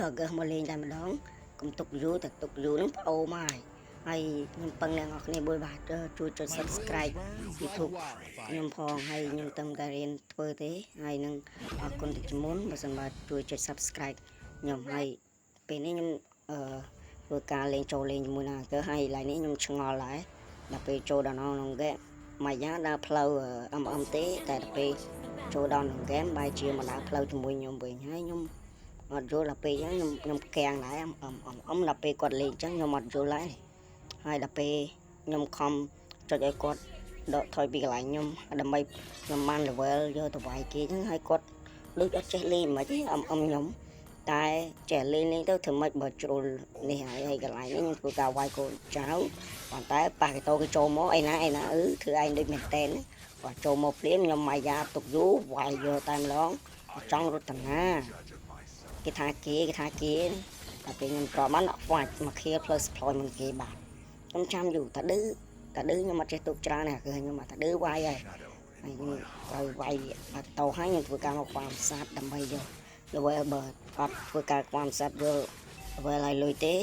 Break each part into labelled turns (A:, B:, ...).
A: អាកឹះមកលេងតែម្ដងកុំទុកយូរតែទុកយូរហ្នឹងប្អូមកហើយហើយខ្ញុំពឹងអ្នកនរគ្នាមួយបាទជួយចុច
B: My
A: Subscribe
B: blade burns like
A: YouTube
B: wildfire.
A: ខ្ញុំផងហើយខ្ញុំតំតែរៀនធ្វើទេហើយនឹងអរគុណទៅជាមុនបើសិនបើជួយចុច Subscribe ខ្ញុំហើយពេលនេះខ្ញុំអឺធ្វើការលេងចូលលេងជាមួយនឹងអាកឹះហើយឡើយនេះខ្ញុំឆ្ងល់ដែរដល់ពេលចូលដល់ក្នុងហ្គេមមួយយ៉ាងដើរផ្លូវអឹមអឹមទេតែដល់ពេលចូលដល់ក្នុងហ្គេមបែរជាមកដើរផ្លូវជាមួយខ្ញុំវិញហើយខ្ញុំអត់យល់ដល់ពេលអញ្ចឹងខ្ញុំខ្ញុំកាំងដែរអឹមអឹមអឹមអឹមដល់ពេលគាត់លេងអញ្ចឹងខ្ញុំអត់យល់ដែរហើយដល់ពេលខ្ញុំខំចុចឲ្យគាត់ ដកថយពីកន្លែងខ្ញុំដើម្បីខ្ញុំបាន level យកទៅវាយគេអញ្ចឹងហើយគាត់ដូចអត់ចេះលេងមិនទេអឹមអឹមខ្ញុំតែចេះលេងលេងទៅធ្វើម៉េចបើជ្រុលនេះហើយហើយកន្លែងនេះខ្ញុំធ្វើការវាយកូនចៅប៉ុន្តែប៉ះកតោគេចូលមកអីណាអីណាអឺធ្វើឯងដូចមែនតែនគាត់ចូលមកភ្លាមខ្ញុំម៉ាយ៉ាទុកយូរវាយយកតែម្ដងចង់រត់តាណាគេថាគេគេថាគេតែពេលខ្ញុំត្របានដាក់ហ្វាច់មកខៀផ្លូវ supply មុនគេបាទខ្ញុំចាំយូរតាឌឺ តាឌឺខ្ញុំអត់ចេះទុកច្រើនទេគឺខ្ញុំអត់តាឌឺវាយហើយហើយខ្ញុំត្រូវវាយបាត់តោហើយខ្ញុំធ្វើការមកความសត្វដើម្បីយក level បើអត់ធ្វើការความសត្វយក level ឲ្យលុយទេ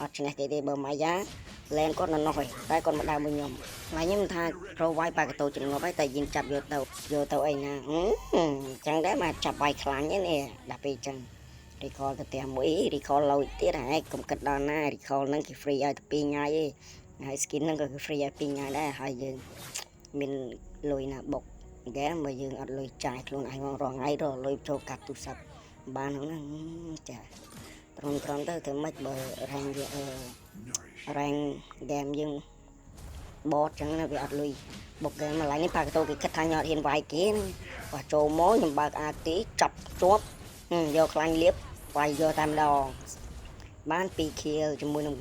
A: អត់ឈ្នះគេទេបើម៉ាយ៉ាលែនគាត់នៅនោះហើយតែគាត់មកដើរមួយខ្ញុំថ្ងៃខ្ញុំថាត្រូវវាយបាកតោជំងប់ហើយតែយើងចាប់យកទៅយកទៅអីណាអញ្ចឹងដែរមកចាប់វាយខ្លាញ់នេះដល់ពេលអញ្ចឹង recall ទៅផ្ទះមួយ recall លុយទៀតហើយកុំគិតដល់ណា recall ហ្នឹងគេ free ឲ្យតែ2ថ្ងៃទេហើយ skin ហ្នឹងក៏គេ free ឲ្យ2ថ្ងៃដែរហើយយើងមានលុយណាបុកហ្គេមបើយើងអត់លុយចាយខ្លួនឯងមករាល់ថ្ងៃរកលុយចូលកាត់ទូរស័ព្ទបានហ្នឹងចាត្រឹមត្រឹមទៅធ្វើម៉េចបើរ៉ាងវាអឺរ៉ាងហ្គេមយើងបតចឹងណាវាអត់លុយបុកហ្គេមឡើយនេះប៉ាកតោគេគិតថាញ៉ាត់ហ៊ានវាយគេណាបើចូលមកខ្ញុំបើកអាទីចាប់ជាប់យកខ្លាញ់លៀបវាយយកតែម្ដងបាន2 kill ជាមួយនឹង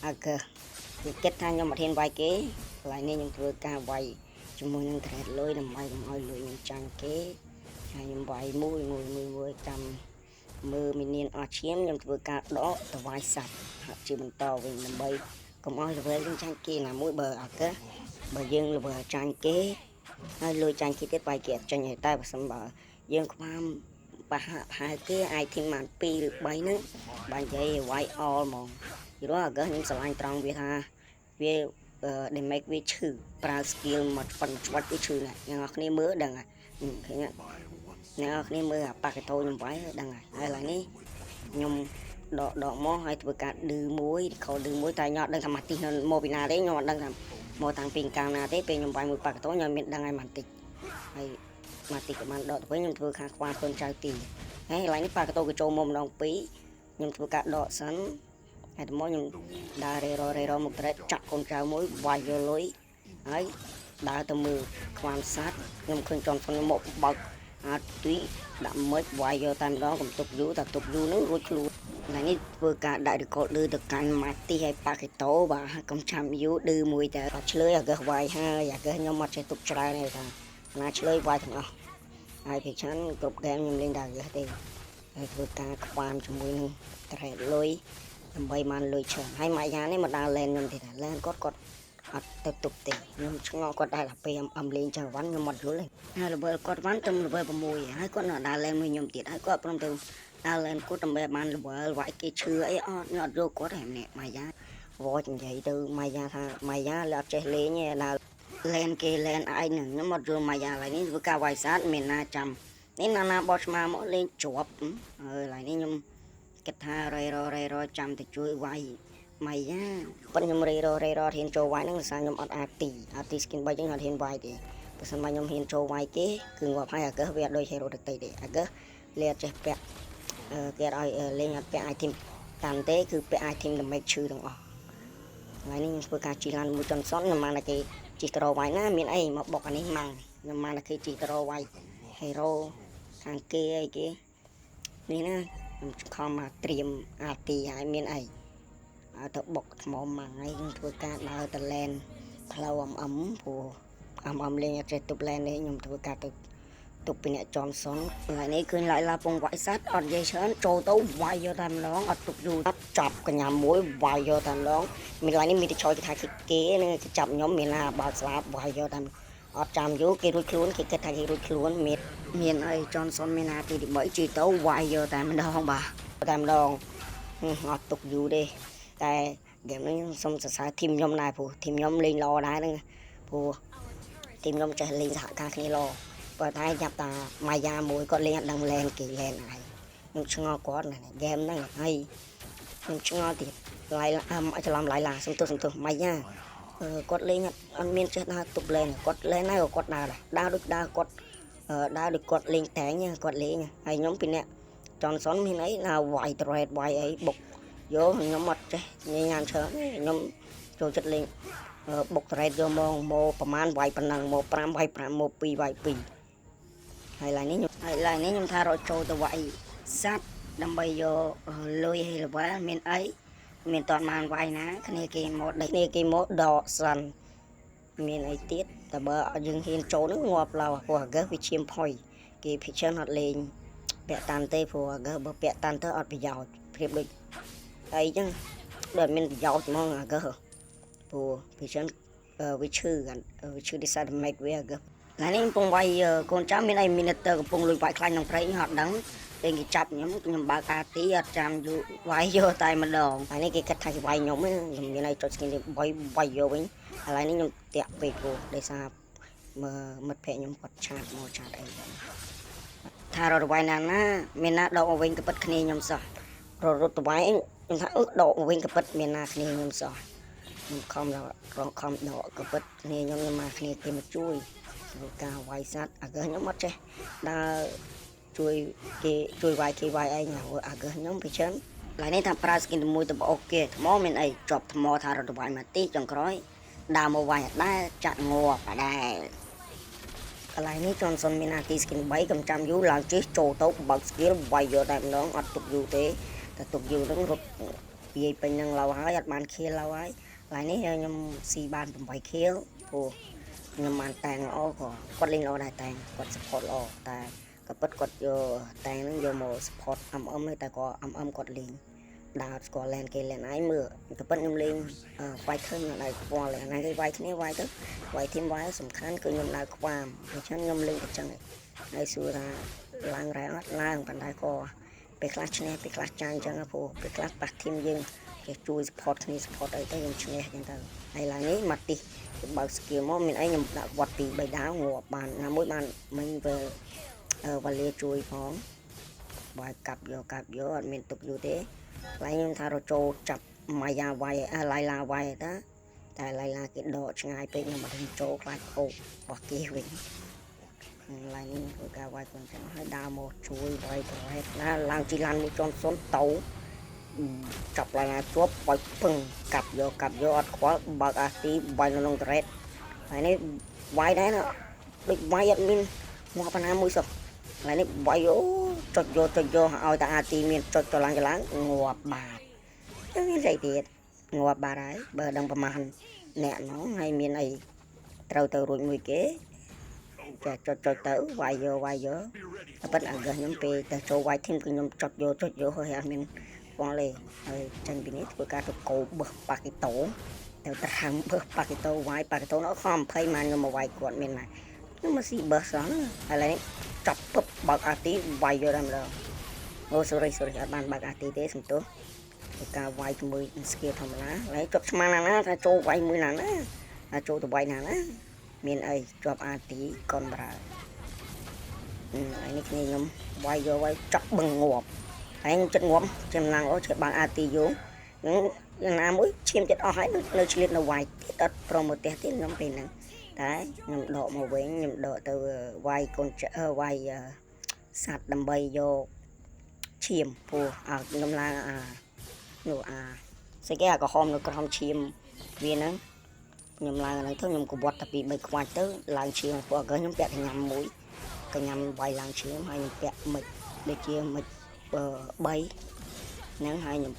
A: អាកើគេគិតថាខ្ញុំអត់ហ៊ានវាយគេកន្លែងនេះខ្ញុំធ្វើការវាយជាមួយនឹង trade លុយដើម្បីកុំឲ្យលុយខ្ញុំចាញ់គេហើយខ្ញុំវាយមួយមួយមួយមួយចាំមើលមីនានអស់ឈាមខ្ញុំធ្វើការដកទៅវាយសัตว์ហាក់ជាបន្តវិញដើម្បីកុំឲ្យ level យើងចាញ់គេណាមួយបើអាកើបើយើង level ចាញ់គេហើយលុយចាញ់គេទៀតវាយគេអត់ចាញ់ទេតែបើសិនបើយើងខ្វាមប្រហាក់ប្រហែលគេ item បាន2ឬ3ហ្នឹងបាញ់និយាយវាយ all ហ្មងយល់អាកើខ្ញុំស្រឡាញ់ត្រង់វាថាវា damage វាឈឺប្រើ skill មកច្បាត់ច្បាត់វាឈឺណាស់អ្នកនរគ្នាមើលដឹងហើយឃើញអ្នកនរគ្នាមើលអាប៉ាកេតូខ្ញុំវាយដឹងហើយហើយឡើយនេះខ្ញុំដកដកមកហើយធ្វើការឌឺមួយ recall ឌឺមួយតែខ្ញុំអត់ដឹងថាម៉ាទីមកពីណាទេខ្ញុំអត់ដឹងថាមកតាំងពីកាលណាទេពេលខ្ញុំវាយមួយប៉ាកេតូខ្ញុំមានដឹងហើយម៉ាតិចហើយម៉ាតិចក៏បានដកទៅវិញខ្ញុំធ្វើខាងខ្វានកូនចៅទីហើយកន្លែងនេះប៉ាកេតូក៏ចូលមកម្ដងពីរខ្ញុំធ្វើការដកសិនហើយទៅមកខ្ញុំដើររេររេរមកត្រេតចាក់កូនចៅមួយវាយយកលុយហើយដើរទៅមើលខ្វានសัตว์ខ្ញុំឃើញចន់ខ្ញុំមកបើកអាទីដាក់មិចវាយយកតែម្ដងកុំទុកយូរតែទុកយូរហ្នឹងរួចខ្លួនថ្ងៃនេះធ្វើការដាក់ record ឌឺទៅកាន់ម៉ាទីហើយប៉ាកេតូបាទកុំចាំយូរឌឺមួយតែអត់ឆ្លើយអាកឹះវាយហើយអាកឹះខ្ញុំអត់ចេះទុកច្រើនទេថាណាឆ្លើយវាយទាំងអស់ហើយពេលឆាន់គ្រប់ហ្គេមខ្ញុំលេងតែអាកឹះទេហើយធ្វើការខ្វាមជាមួយនឹងត្រេតលុយដើម្បីបានលុយច្រើនហើយម៉ាយ៉ានេះមកដើរលែនខ្ញុំទៀតលែនគាត់គាត់អត់ទៅទុកទេខ្ញុំឆ្ងល់គាត់ដែរដល់ពេលអមលេងចៅវ៉ាន់ខ្ញុំអត់យល់ទេហើយ level គាត់វ៉ាន់ទៅ level 6ហើយគាត់នៅដើរលែនមួយខ្ញុំទៀតហើយគាត់ព្រមទៅដើរលែនគាត់ដើម្បីបាន level វាយគេឈឺអីអត់ខ្ញុំអត់យល់គាត់ទេម្នាក់ម៉ាយ៉ាវចនិយាយទៅម៉ាយ៉ាថាម៉ាយ៉ាលើអត់ចេះលេងទេដើរលែនគេលែនឯងហ្នឹងខ្ញុំអត់យល់ម៉ាយ៉ាឡើយនេះធ្វើការវាយសាតមានណាចាំនេះណាណាបោះឆ្មាមកលេងជាប់ហើយឡើយនេះខ្ញុំគិតថារៃររៃរចាំទៅជួយវាយម៉ៃយ៉ាប៉ុន្តែខ្ញុំរៃររៃរហ៊ានចូលវាយហ្នឹងដោយសារខ្ញុំអត់អាចទីអត់ទី skin 3ចឹងអត់ហ៊ានវាយទេបើសិនមកខ្ញុំហ៊ានចូលវាយគេគឺងាប់ហើយអាកើវាអត់ដូច hero ដទៃទេអាកើលេអត់ចេះពាក់គេអត់ឲ្យលេងអត់ពាក់ item តាមទេគឺពាក់ item ដើម្បីឈឺទាំងអស់ថ្ងៃនេះខ្ញុំធ្វើការជិះឡានមួយចុនសុនខ្ញុំបានតែគេជិះត្រវាយណាមានអីមកបុកអានេះម៉ាំងខ្ញុំបានតែគេជិះត្រវាយ hero ខាងគេអីគេនេះណាខ្ញុំខំមកត្រៀមអាទីហើយមានអីឲ្យទៅបុកថ្មម៉ាំងហើយខ្ញុំធ្វើការដើរទៅឡែនផ្លូវអមអមព្រោះអមអមលេងអត់ចេះទប់ឡែននេះខ្ញុំធ្វើការទៅទប់ពីអ្នកចនសុនថ្ងៃនេះឃើញឡាយឡាពងវាយសัตว์អត់និយាយច្រើនចូលទៅវាយយកតែម្ដងអត់ទុកយូរអត់ចាប់កញ្ញាមួយវាយយកតែម្ដងមានឡើយនេះមានតែឆយគេថាគេគេនឹងគេចាប់ខ្ញុំមានណាបើកស្លាបវាយយកតែអត់ចាំយូរគេរួចខ្លួនគេគិតថាគេរួចខ្លួនមានមានអីចនសុនមានណាទី3ជីទៅវាយយកតែម្ដងបាទ។ តែម្ដងអត់ទុកយូរទេតែហ្គេមនេះខ្ញុំសូមសរសើរ team ខ្ញុំដែរព្រោះ team ខ្ញុំលេងល្អដែរហ្នឹងព្រោះ team ខ្ញុំចេះលេងសហការគ្នាល្អប៉ុន្តែចាប់តាម៉ាយ៉ាមួយគាត់លេងអត់ដឹង lane គេ lane ឯងខ្ញុំឆ្ងល់គាត់ណាហ្គេមហ្នឹងហើយខ្ញុំឆ្ងល់ទៀតឡៃអាច្រឡំឡៃឡាសំទោសសំទោសម៉ាយ៉ាអឺគាត់លេងអត់អត់មានចេះដើរទប់ lane គាត់ lane ហើយក៏គាត់ដើរដែរដើរដូចដើរគាត់ដើរដូចគាត់លេងតែងគាត់លេងហើយខ្ញុំពីអ្នកចនសុនមានអីណាវាយ trade វាយអីបុកយកខ្ញុំអត់ចេះញញ៉ាំច្រើនខ្ញុំចូលចិត្តលេងបុក trade យកមកមកប្រហែលវាយប៉ុណ្ណឹងមក5វាយ5មក2វាយ2ហើយឡើយនេះខ្ញុំហើយឡើយនេះខ្ញុំថារត់ចូលទៅវាយសัตว์ដើម្បីយកលុយឲ្យ level មានអីមានតន់បានវាយណាគ្នាគេមកដេកគ្នាគេមកដកសិនមានអីទៀតតែបើយើងហ៊ានចូលហ្នឹងងាប់ឡើយព្រោះអាហ្គាសវាឈាមផុយគេភិកច្រើនអត់លេងពាក់តាន់ទេព្រោះអាហ្គាសបើពាក់តាន់ទៅអត់ប្រយោជន៍ប្រៀបដូចអីចឹងដូចមានប្រយោជន៍ហ្មងអាហ្គាសព្រោះភិកច្រើនវាឈឺវាឈឺដោយសារតែ make វាអាហ្គាសថ្ងៃនេះកំពុងវាយកូនចៅមានអីមីនិតកំពុងលួចវាយខ្លាញ់ក្នុងព្រៃអត់ដឹងពេលគេចាប់ខ្ញុំខ្ញុំបើកអាទីអត់ចាំយូរវាយយកតែម្ដងហើយនេះគេគិតថាគេវាយខ្ញុំខ្ញុំមានអីចុច skin ទី3វាយយកវិញឥឡូវនេះខ្ញុំតាក់ពេកព្រោះដោយសារមើមិត្តភក្តិខ្ញុំគាត់ chat មក chat អីថារត់វាយណាណាមានណាដកមកវិញក៏ពិតគ្នាខ្ញុំសោះរត់រត់ទៅវាយខ្ញុំថាអឺដកមកវិញក៏ពិតមានណាគ្នាខ្ញុំសោះខ្ញុំខំរងខំដកក៏ពិតគ្នាខ្ញុំខ្ញុំមកគ្នាគេមកជួយធ្វើការវាយសัตว์អាកើខ្ញុំអត់ចេះដើរជួយគេជួយវាយគេវាយឯងអាកើខ្ញុំពីច្រើនឡើយនេះថាប្រើ skin មួយទៅអូគេថ្មមានអីជាប់ថ្មថារត់វាយមកទីចុងក្រោយដើរមកវាយអត់ដែរចាក់ងាប់អត់ដែរកន្លែងនេះចនសុនមានអាទី skin 3កំចាំយូរឡើងជិះចូលទៅបើក skill វាយយកតែម្ដងអត់ទុកយូរទេតែទុកយូរហ្នឹងរត់វាយពេញនឹងឡៅហើយអត់បានខៀលឡៅហើយកន្លែងនេះខ្ញុំស៊ីបាន8ខៀលព្រោះខ្ញុំបានតែងល្អក៏គាត់លេងល្អដែរតែងគាត់ support ល្អតែក៏ពិតគាត់យកតែងហ្នឹងយកមក support MM ទេតែក៏ MM គាត់លេងដើរស្គាល់ lane គេ lane ឯងមើលក៏ពិតខ្ញុំលេងវាយឃើញខ្ញុំដើរខ្វល់អាណាគេវាយគ្នាវាយទៅវាយ team វាយសំខាន់គឺខ្ញុំដើរខ្វាមដូច្នេះខ្ញុំលេងតែចឹងហើយសួរថាឡើងរ៉ែអត់ឡើងប៉ុន្តែក៏ពេលខ្លះឈ្នះពេលខ្លះចាញ់ចឹងព្រោះពេលខ្លះប៉ះ team យើងគេជួយ support គ្នា support អីទៅខ្ញុំឈ្នះចឹងទៅហើយឡើងនេះមកទីបើក skill មកមានអីខ្ញុំដាក់វត្តពី3ដាវងាប់បានណាមួយបានមិញពេលវ៉ាលាជួយផងបាយកាប់យកកាប់យកអត់មានទុកយូរទេឡើយខ្ញុំថារចូលចាប់ម៉ាយ៉ាវាយឡៃឡាវាយតាតែឡៃឡាគេដកឆ្ងាយពេកខ្ញុំអត់ហ៊ានចូលខ្លាចអូរបស់គេវិញឡើយនេះធ្វើការវាយកូនចឹងហើយដើរមកជួយវាយប្រហែលណាឡើងជីឡានមួយជាន់សុនតោចាប់ឡៃឡាជាប់វាយពឹងកាប់យកកាប់យកអត់ខ្វល់បើកអាទីវាយនៅក្នុង turret ហើយនេះវាយដែរណាដូចវាយអត់មានងាប់ប៉ុណ្ណាមួយសោះហើយនេះវាយអូចុចយកចុចយកឲ្យតែអាទីមានចុចចឡើងចឡើងងាប់បាតចឹងមានស្អីទៀតងាប់បាត់ហើយបើដឹងប្រមាណអ្នកនោះហើយមានអីត្រូវទៅរួចមួយគេចាចុចចុចទៅវាយយកវាយយកតែប៉ុន្តែអាហ្គាសខ្ញុំពេលទៅចូលវាយ team គឺខ្ញុំចុចយកចុចយកហើយអត់មានបងលេហើយចេញពីនេះធ្វើការទៅកោបឹសប៉ាគីតូទៅត្រាំបឹសប៉ាគីតូវាយប៉ាគីតូនោះខំ20ម៉ានខ្ញុំមកវាយគាត់មានណាខ្ញុំមកស៊ីបឹសសោះហើយឡើយនេះចាប់ពឹបបើកអាទីវាយយកតែម្ដងអូ sorry sorry អត់បានបើកអាទីទេសំទោសធ្វើការវាយជាមួយ skill ធម្មតាហើយជាប់ឆ្មាណាណាថាចូលវាយមួយណាណាថាចូលទៅវាយណាណាមានអីជាប់អាទីកុនប្រើហើយនេះគ្នាខ្ញុំវាយយកវាយចាប់បឹងងាប់ហើយខ្ញុំចិត្តងាប់ចំណាំងអូចេះបើកអាទីយកយ៉ាងណាមួយឈាមចិត្តអស់ហើយនៅឆ្លៀតនៅវាយទៀតអត់ប្រមផ្ទះទៀតខ្ញុំពេលហ្នឹងតែខ្ញុំដកមកវិញខ្ញុំដកទៅវាយកូនវាយសัตว์ដើម្បីយកឈាមព្រោះអាខ្ញុំឡើងអានោះអាស្អីគេអាក្រហមនៅក្រោមឈាមវាហ្នឹងខ្ញុំឡើងហ្នឹងទៅខ្ញុំកវត្តតែពី3ខ្វាច់ទៅឡើងឈាមព្រោះខ្ញុំពាក់កញ្ញាំមួយកញ្ញាំវាយឡើងឈាមហើយខ្ញុំពាក់មិចដូចជាមួយ3ហ្នឹងហើយខ្ញុំ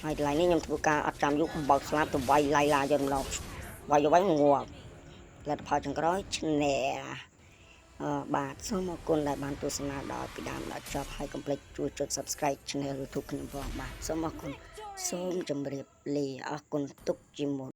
A: ហើយកន្លែងនេះខ្ញុំធ្វើការអត់ចាំយូរបើកស្លាប់ទៅវាយឡៃឡាយកម្ដងវាយយកវាយងាប់លទ្ធផលចុងក្រោយឈ្នះអឺបាទសូមអរគុណដែលបានទស្សនាដល់ពីដើមដល់ចប់ហើយកុំភ្លេចជួយចុច Subscribe Channel YouTube ខ្ញុំផងបាទសូមអរគុណសូមជម្រាបលាអរគុណទុកជាមុន។